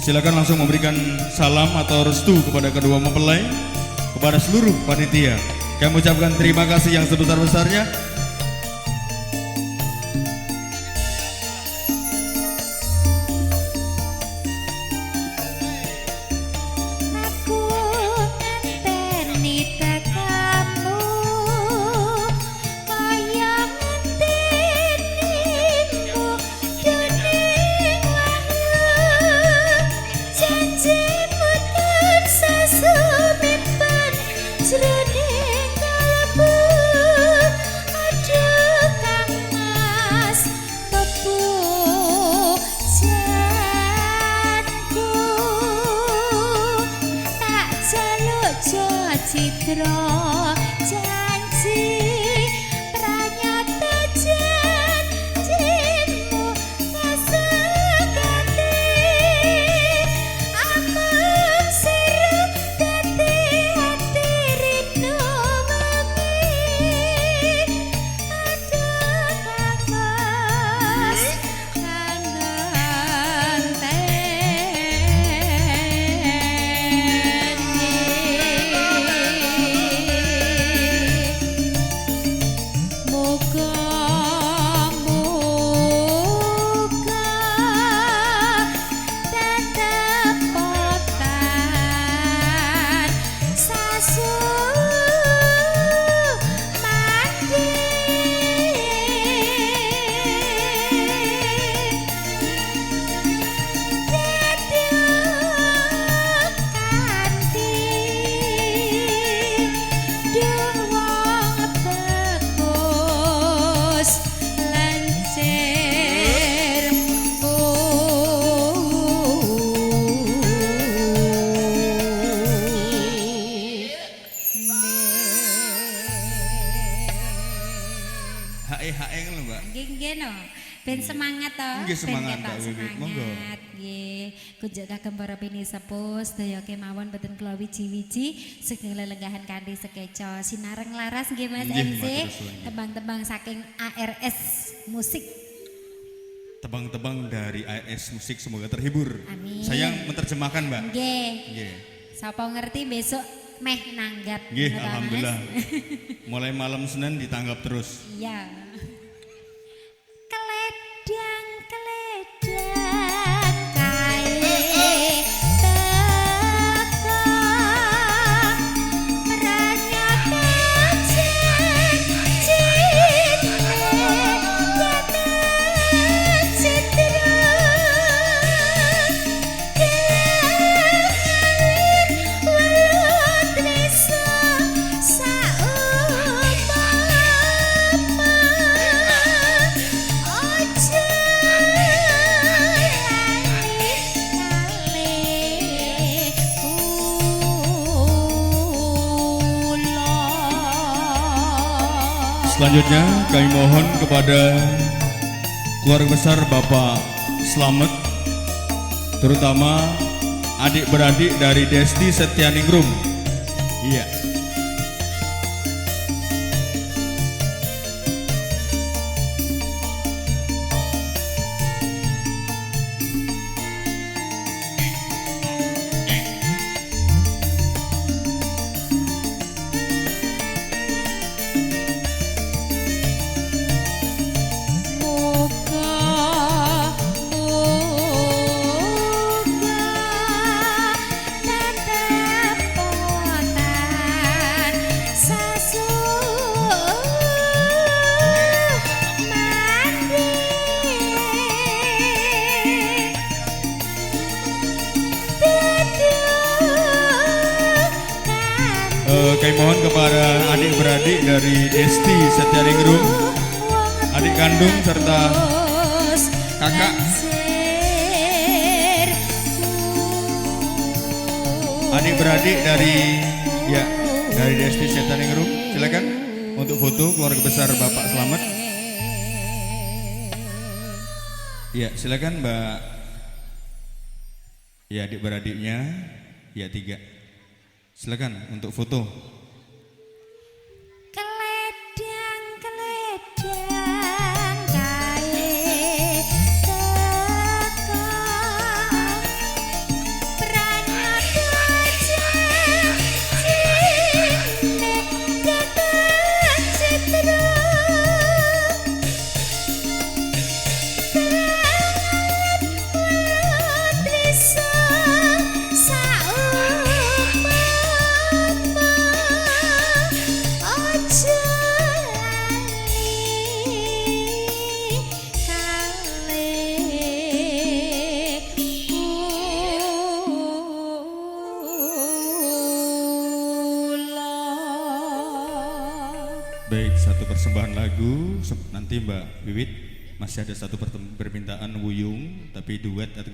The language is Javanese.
Silakan langsung memberikan salam atau restu kepada kedua mempelai, kepada seluruh panitia. Kami ucapkan terima kasih yang sebesar-besarnya. Aku ngenteni tekamu kaya ngentenimu dening wahyu, janjimu tansah sumimpen jroning kalbu. Aduh Kang Mas, pepujanku tak jaluk citra janji pranyata janjimu kasegati, amung sira dadi ati rindu wengi. Aduh Kang Mas, kangen Muga muga tetep potan sasu mandi. Dadi kanthi dung wong bagus lencir. HE HE lho, Mbak. Nggih nggih no. Ben semangat to. Nggih, semangat, Ben ketok Mbak Wiwit. Monggo. Semangat. Nggih. Kunjuk kagem para pinisepuh sedaya kemawon boten kula wiji-wiji sugeng lelenggahan kanthi sekeca sinareng laras nggih Mas Nggih, MC. Matur suwun, nggih. Tembang-tembang saking ARS Musik. Tebang-tebang dari ARS Musik, semoga terhibur. Amin. Saya yang menerjemahkan, Mbak. Nggih. Nggih. Sapa ngerti besok meh nanggap. Nggih, Ngono ta, Mas? alhamdulillah. Mulai malam Senin ditanggap terus. Iya. Keledang keledang kae teka pranyata janjine nyata citra kelir welut tresna saupama aja lali kalih kula. Selanjutnya kami mohon kepada keluarga besar Bapak Slamet, terutama adik-beradik dari Desti Setianingrum. Iya. Muga muga tetep potan sasu mandi Kami mohon kepada adik-beradik dari Desti Setianingrum, adik kandung serta kakak, adik-beradik dari ya dari Desti Setianingrum, silakan untuk foto keluarga besar Bapak Slamet. Ya, silakan Mbak. Ya, adik-beradiknya ya 3. Silakan untuk foto. Keledang keledang kae teka. lagu. Nanti Mbak Wiwit masih ada satu permintaan wuyung, tapi duet atau